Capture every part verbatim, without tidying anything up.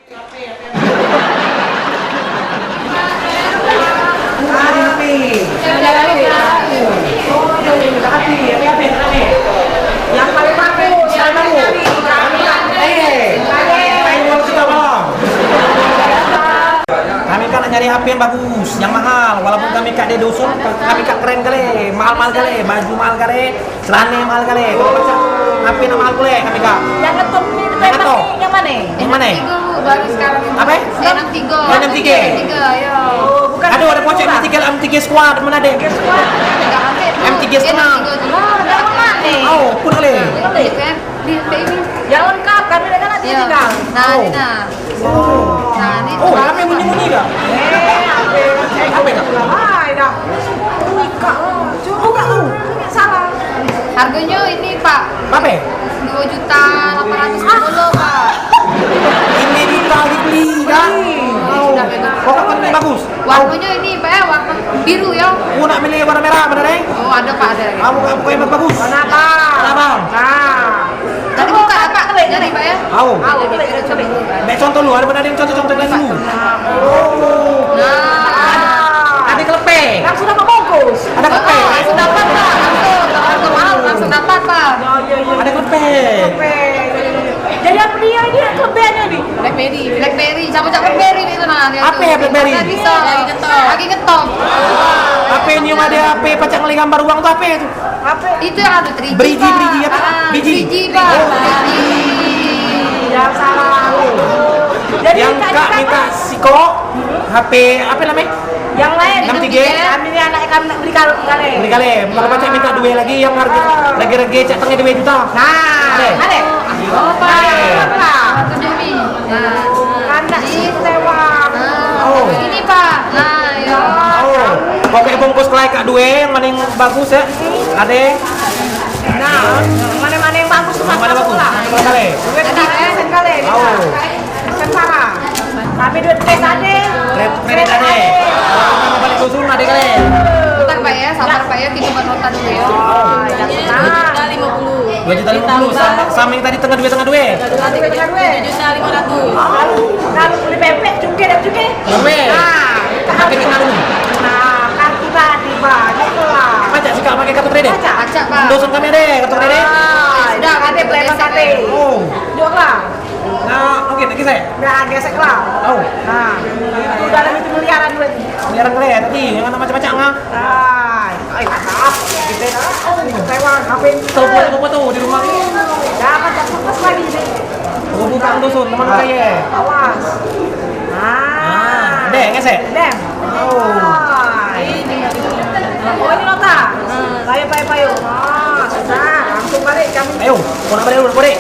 Kami kan nak nyari H P yang bagus, yang mahal. Walaupun kami kak di dusun, kami kak keren kali, mahal-mahal kali, baju mahal kali. Celane mahal kali. Kalu pacak H P nak mahal pule kami kak. Yang ngetop ni, yang mane? Yang mane? Tiga, Bu, baru sekarang ini. Ape? Enam tiga. Enam tiga. Tiga, ya. Oh, bukan. Aduh, ada pocok M tiga, M tiga Squad, mana ade? Tiga Squad. M tiga setengah. Enam tiga tu lah, dah mane? Oh, pun boleh. Boleh kan? Di, di ini. Yang lengkap, kami dah nak dia tinggal. Nah, oh. Nah, ni. Oh, ape munyi-munyi dah? Eh, ape? Ape dah? Hai dah. Ui, kak, oh, cuba kak, oh, salah. Harganya ini, Pak. Ape? Dua juta lapan ratus lima puluh, Pak. Ini juta dibeli kan? Beli. Oh. Pokok kan ini bagus. Warnanya ini, Pak, ya, warna biru ya. Aku nak milih warna merah, bener, eh? Oh, ada, Pak, ada. Kamu, kamu yang bagus. Warna apa? Warna abang. Nah. Tadi buka apa? Nyari, Pak, ya? Au. Au, coba, coba. Mek contoh lu, ada pernah ada yang contoh-contoh lain dulu. Nah. Ada kelepe. Langsung dapat bungkus. Ada kelepe. Langsung dapat, Pak. Langsung, langsung mahal, langsung dapat, Pak. Ada kelepe. Jadi apa dia ini kelebihannya nih? Blackberry. Blackberry, cabut-cabut blackberry nih, tenang. Apa ya blackberry? Bisa. Lagi ngetop. Lagi ngetop. Apa ini yang ada apa pacak ngeli gambar uang tuh apa itu? Ape? Itu yang anu, three G, Pak. Three G, three G ape? Ah, three G, Pak. Oh, three G. Yang salah. Jadi yang minta kak minta sikok, H P ape name? Yang lain. Enam tiga. Kami ni anak kami nak beli kal-, kale. Beli kale. Maka pacak minta due lagi yang harga, ah, rege-rege cak tengah due juta. Nah, ade. Ade. Oh, Pak. Ade. Pak. Nah, anak si Tewa. Oh. Ini, Pak. Nah, ya. Oh. Pokoknya bungkus kelai kak due, yang paling bagus ya. Ade. Nah, mana-mana yang bagus tu. Mana bagus? Lah. Mana kali? Duit kak, eh, sen kali. Oh. Sen para. Kami duit tes ade. Kredit, kredit ade. Kalau balik dusun ade kali. Bentar, Pak, ya, sabar, Pak, ya, kita buat nota dulu, ya. Oh, ya, tenang. Dua juta lima puluh. Sa-, sama yang tadi tengah due, tengah due. Tengah due, tengah due. Tujuh juta lima ratus. Kalau, kalau beli pempek, cukai dah, cukai. Pempek. Nah, pakai kartu. Nah, kartu tadi banyak lah. Pacak sikak pakai kartu kredit? Pacak. Pacak, Pak. Dusun kami ade kartu kredit. Ah, sudah, ade pelayanan kami. Oh. Jok lah. Nah, oke, tak kisah. Dah, gesek lah. Oh. Nah, itu dalam itu miliaran duit. Miliaran kali ya, tadi yang anak macam-macam ngah. Ah, ai, maaf. Kita dah. Oh, kecewa, ngapain? Tahu buat apa tu di rumah? Jangan tak putus lagi ni. Oh, bukan dusun, teman kaya. Awas. Ah. Ah, deh, ngesek. Deh. Oh. Ah, ini. Oh, ini nota. Payo, payo, payo. Ah, susah. Langsung balik kami. Ayo, mau nak balik dulu, balik.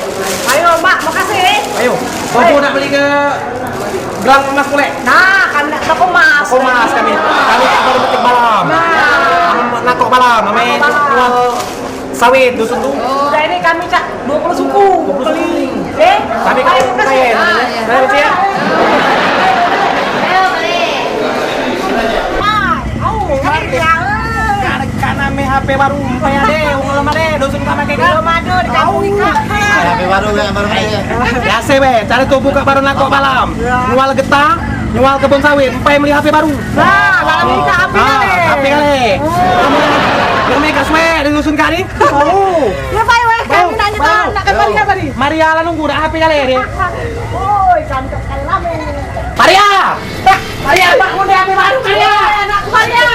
Ayo, Mak, makasih. Ayo. Kau nak beli ke gelang emas pulek? Nah, kami nak toko emas. Toko emas kami. Kami tak baru petik balam. Nah. Kami nak nakok balam. Kami jual sawit dusun tu. Udah ini kami cak dua puluh suku. Dua puluh suku. Eh, tapi kau kaya. Ah, ya. Dah, siap. Ayo, balik. Ah, oh, ini dia. Kak, kak name H P baru, empai ade, wong lem ade, dusun kak make kak? Belum ado, dikasih kak. H P baru, yang baru make. Biasa be, cara tubuh kak baru nakok balam. Nyual getah, nyual kebun sawit, empai meli H P baru. Nah, kalau beli kak H P kali. H P kali. Yang make kak suwe, di dusun kak ni. Oh. Ya, baik, weh, kami nanya nak ke Maria tadi. Maria lah nunggu dah H P kali dia. Oi, cantik kali rame. Maria! Maria, Pak, mau diambil baru, Maria. Anak Maria.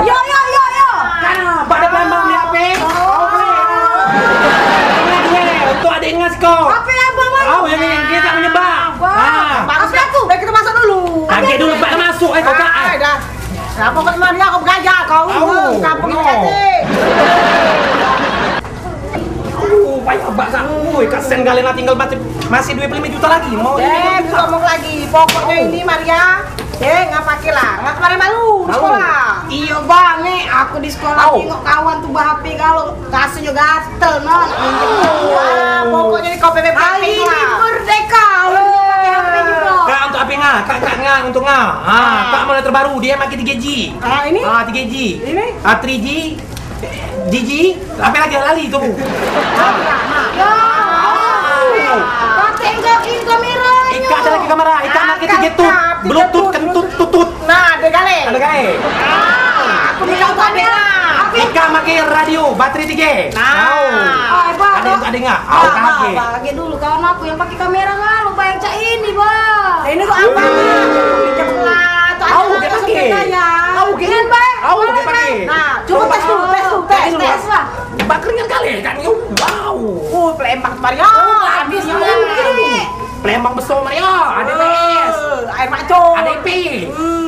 Yo, yo, yo, yo. Kan, Pak, ada pelambang di H P. Oh. Ini dia, untuk adik ngas kau. Apa yang bawa? Oh, yang ini, dia tak menyembah. Wah, ah. Bagus, Pak. Dah, kita masuk dulu. Agak dulu, Pak, masuk, eh, kau, Pak. Ah, dah. Siapa kau Maria, kau bergaya kau. Au. Kampung cantik. Uh, payah bak sangu, oi, kak sen gale nak tinggal masih, masih dua puluh lima juta lagi. Mau lima puluh juta. Eh, ngomong lagi. Pokoknya ini Maria, eh, ngapa pakai lah? Ngapa kemarin malu di sekolah? Iyo, Bang, nih aku di sekolah tengok kawan tuh bah H P galo, kasurnya gatel, no. Wah, pokoknya ini kau P P P lah. Merdeka, lu pakai H P juga. Kak, untuk H P nga, kak, kak nga, untuk nga. Ah, kak model terbaru, dia pakai tiga G. Ah, ini? Ah, tiga G. Ini? Ah, three G. Gigi, ape lagi lali tu? Ya. Pakai jogging kamera. Ikat Bluetooth kentut tutut. Nah, ado gale. Ado gale. Ah, aku ni tahu tak ada. Ika make radio baterai tiga. Nah. Tahu. Oh, hebat. Ada yang tak dengar. Au, kaget. Bah, kaget dulu kawan aku yang pakai kamera lalu bayang cak ini, bah. Ini tu apa? Pinjam lah. Au, dia pakai. Au, dia pakai. Nah, coba tes dulu, tes dulu, tes, tes lah. Bakar dengan kali, kan? Wow. Oh, Palembang kemarin. Oh, habis ni. Palembang besar, Maria. Ada P S. Air mancur. Ada I P.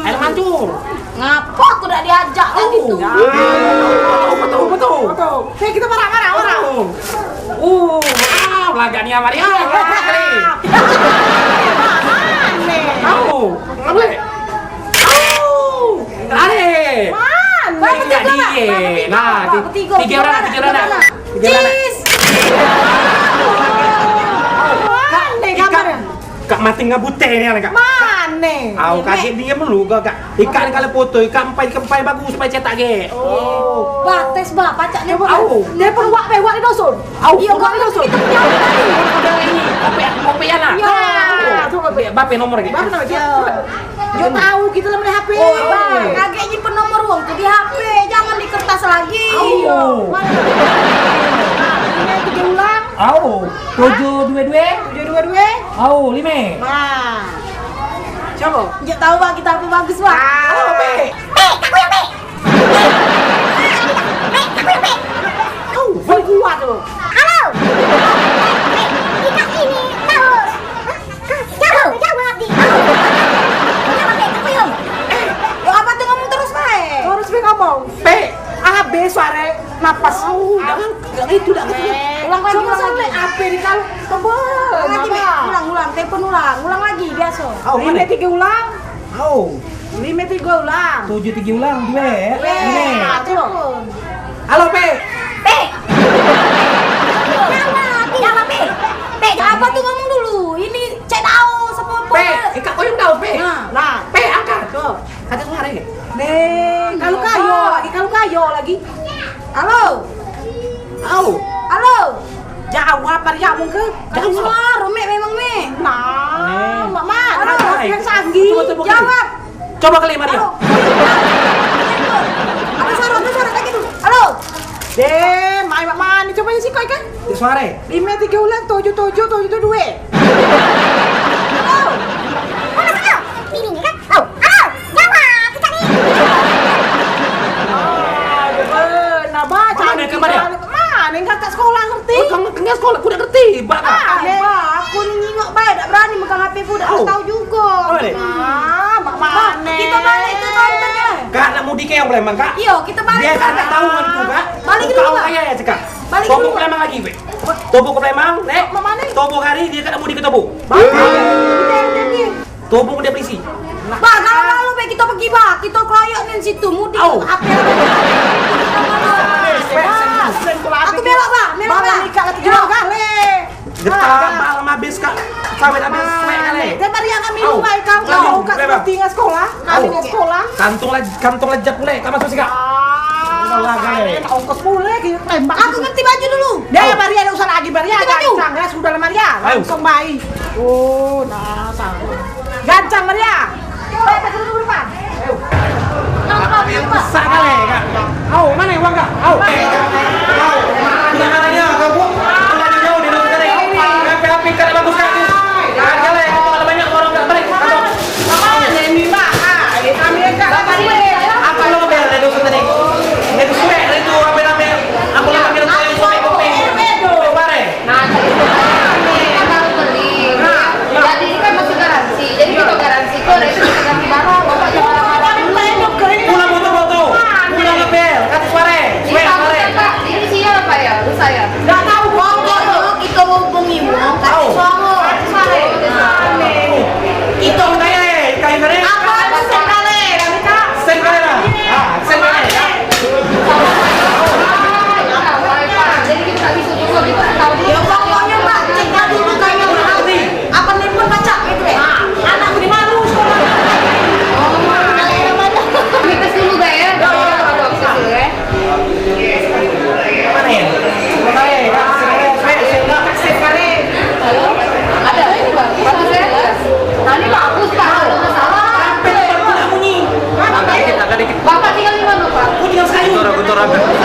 Air mancur. Ngapa aku dak diajak lagi tu? Betul, betul, betul. Betul. Saya kita marah, marah, marah. Oh, wow, lagak ni, Maria. Tahu. Apa? Tahu. Are. Mana? Tiga dia. Nah, tiga orang, tiga orang. Cheese. Mana gambarnya? Kak mati ngabute ni, Kak. Mana? Au, kaget dia melu, Kak. Ikan kalau foto, ikan empai, ikan empai bagus, empai cetak ge. Oh. Bah, tes bah, pacak ni. Au. Dia pun wak, wak di dusun. Au, iyo, wak di dusun. Kita punya apa tadi? Udah ini, kopi, kopi anak. Iyo. Bape nomor lagi. Bape nomor lagi. Iyo. Yo tahu kita lah beli H P. Oh, kaget nyimpen nomor wong tu di H P, jangan di kertas lagi. Au. Mana? Ini tiga ulang. Au. Tujuh dua dua. Tujuh dua dua. Au, lima. Nah. Coba. Njuk tahu, Bang, kita apa bagus, Bang. Au, Bang. Pek, aku yang pek. Pek, aku yang pek. Au, paling kuat tu. Halo. Pek, pek, kita ini tahu. Jawab, jawab, Dik. Jawab, Dik, aku yang. Yo, apa tu ngomong terus bae? Terus bae ngomong. Pek, habis suara napas. Au, jangan, jangan itu dah. Ulang lagi, ulang lagi. Apa ni kalau tebal? Ulang lagi, Mek. Ulang, ulang. Telepon ulang. Ulang lagi, biasa. Au, lima tiga ulang. Au. Lima tiga ulang. Tujuh tiga ulang, dua. Dua. Lima. Nah, telepon. Halo, Pek. Pek. Jawab, jawab, Pek. Pek, apa tu ngomong dulu? Ini cek tahu siapa. Pek, ikak koyong tahu, Pek. Nah. Nah, Pek, angkat. Tuh. Kata suara ni. Nih, kalau kayo lagi, kalau kayo lagi. Halo. Au. Halo. Jawab, Maria, mungkin. Kata suara, Mek, memang, Mek. Nah, Mak Man. Halo, yang sanggih. Jawab. Coba kali, Maria. Halo. Ada suara, ada suara lagi tu. Halo. Deh, mai Mak Man, coba isi kau ikan. Suara. Lima tiga ulang tujuh tujuh tujuh tujuh dua. Halo. Mana sana? Ini ni kan? Oh, halo. Jawab, kita ni. Ah, betul. Nah, baca. Mana ke mana? Mana enggak kat sekolah ngerti? Oh, kamu tinggal sekolah, aku dak ngerti. Bak. Ah, aku ni nyingok bae, dak berani megang H P ku, dak tahu juga. Apa ni? Ah, mak mana? Kita balik ke kampung. Kak, nak mudik ke yang Palembang, Kak? Iyo, kita balik. Dia kan tak tahu ngan tu, Kak. Balik dulu, Kak. Kau kaya ya, cakap. Balik dulu. Tobok Palembang lagi, Bek. Tobok Palembang, Nek. Mak mana? Tobok hari dia tak nak mudik ke Tobok. Balik. Tobok dia berisi. Bah, kalau lalu, Bek, kita pergi, bah. Kita keroyok ni situ, mudik. Au. Apa? Aku belok, bah. Belok, bah. Getar, malam habis, Kak. Sawit habis, suek kali. Dia tadi yang minum, Au. Baik, kau. Kau, kau, kau tinggal sekolah. Kau tinggal sekolah. Kantong lagi, kantong lejat pule, Kak, masuk sih, Kak. Ah, ongkos pule, kita tembak. Aku ngerti baju dulu. Dia, Au. Bari ada urusan lagi, Bari. Ganti baju. Gancang, ya, sudah lah, Maria. Ayo. Langsung baik. Oh, nah, sama. Gancang, Maria. Besar kali, Kak. Au, mana uang, Kak? Au. Au, mana dia? Kau buat jauh-jauh di rumah tadi. Api-api, Kak, bagus, Kak. Gagal, ya, kalau banyak orang, Kak, balik. Apa lo bel dari dusun tadi? Dari suek, dari tu, rame-rame. Apa lo panggil saya, kopi-kopi? Kopi pare. Nah, jadi kita baru beli. Nah, nah. Jadi ini kan masih garansi. Jadi kita garansi itu, ada itu kita ganti barang. Bapak jangan marah-marah dulu. Pulang foto-foto. Pulang ngebel. Kata suara. Suek, suara. Ini bagus ya, Pak. Agak